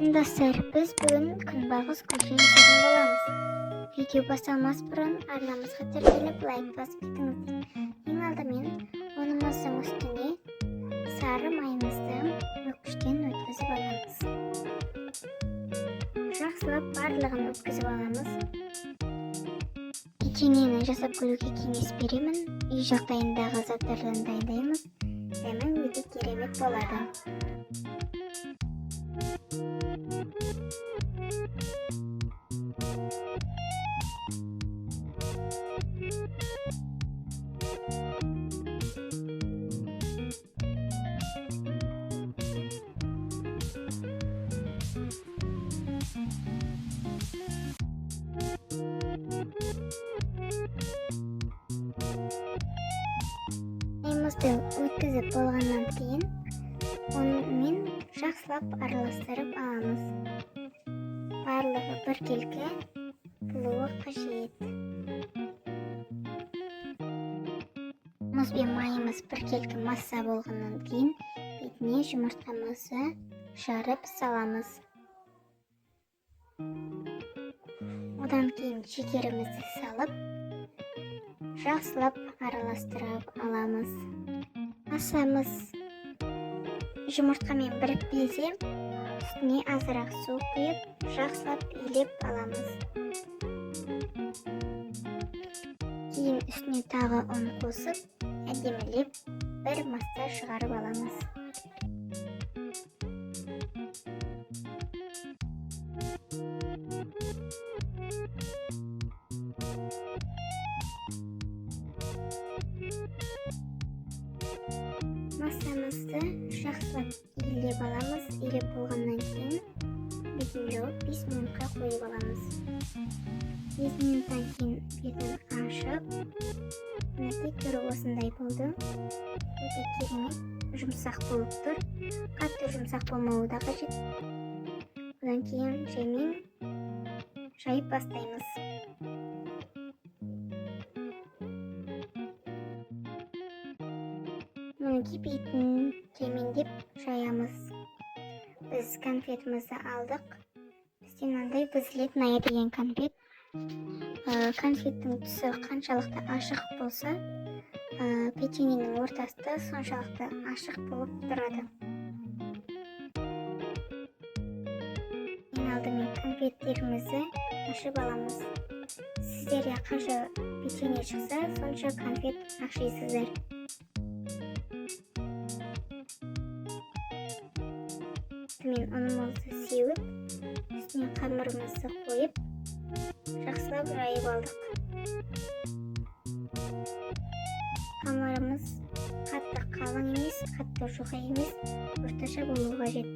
Достар, біз бүгін күнбағыс күлше жасайтын боламыз. Видео басталмас бұрын арнамызға тіркеліп, лайк басып кетіңіздер. Ең алдымен ұнымыздың үстіне сары майымызды өткіштен өткізіп аламыз. Жақсылап барлығын өткізіп аламыз. Печеньені жасап көруге кеңес беремін. Үй жағдайындағы заттардан дайындаймыз. Дәмі өте керемет болады. Майымызды өткізіп болғаннан кейін онымен жақсылап араластырып аламыз. Барлығы біркелкі болуы қажет. Мұз бен майымыз біркелкі масса болғаннан кейін бетіне жұмыртқамызды жарып саламыз. Одан кейін шекерімізді салып, жақсылап араластырып аламыз. Массамыз жұмыртқамен бірікпесе, үстіне азырақ су құйып, жақсылап илеп аламыз. Кейін үстіне тағы ұн қосып, әдемілеп бір масса шығарып аламыз. Массамызды жақсылап илеп аламыз. Илеп болғаннан кейін бетін жауып 5 минутқа қойып аламыз. 5 минуттан кейін бетін ашып, мінекей түрі осындай болды. Өте керемет жұмсақ болып тұр. Қатты жұмсақ болмауы да қажет. Одан кейін жаймен жайып бастаймыз. Мінекей бетін жаймендеп жаямыз. Біз конфетімізді алдық. Бізде мынандай взлетная деген конфет. Конфеттің түсі қаншалықты ашық болса, печеньенің ортасы да соншалықты ашық болып тұрады. Ең алдымен конфеттерімізді ашып аламыз. Сіздерде қанша печенье шықса, сонша конфет ашисыздар. Мен ұнымызды сеуіп, үстіне қамырымызды қойып, жақсылап жайып алдық. Қамырымыз қатты қалың емес, қатты жұқа емес, орташа болуы қажет.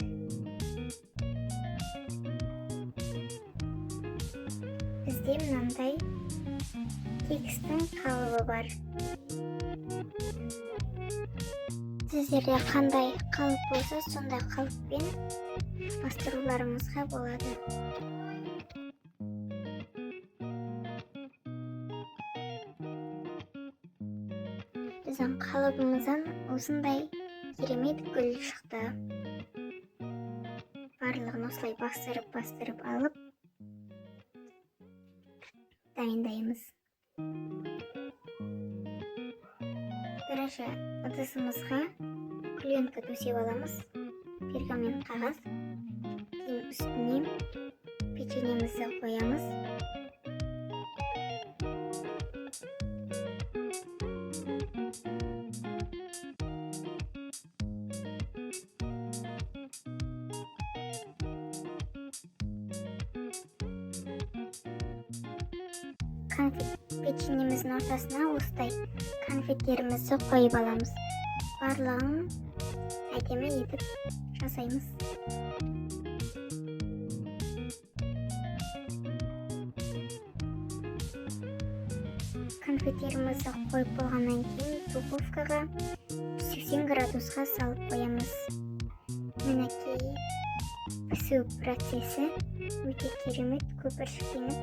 Бізде мынандай кекстің қалыбы бар. Сіздерде қандай қалып болса, сондай қалыппен бастыруларыңызға болады. Біздің қалыбымыздан осындай керемет гүл шықты. Барлығын осылай бастырып-бастырып алып дайындаймыз. Бірінші ыдысымызға пленка төсеп аламыз, пергамент қағаз. Кейін үстіне печеньемізді қоямыз. Конфет печеньеміздің ортасына осылай конфеттерімізді қойып аламыз. Барлығын әдемі етіп жасаймыз. Конфеттерімізді қойып болғаннан кейін духовкаға 80 градусқа салып қоямыз. Мінекей пісу процесі өте керемет, көпіршіктеніп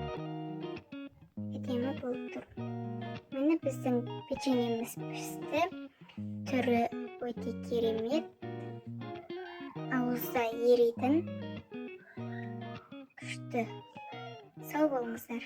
әдемі болып тұр. Міне біздің печеньеміз пісті. Түрі өте керемет, ауызда еритін. Күшті. Сау болыңыздар.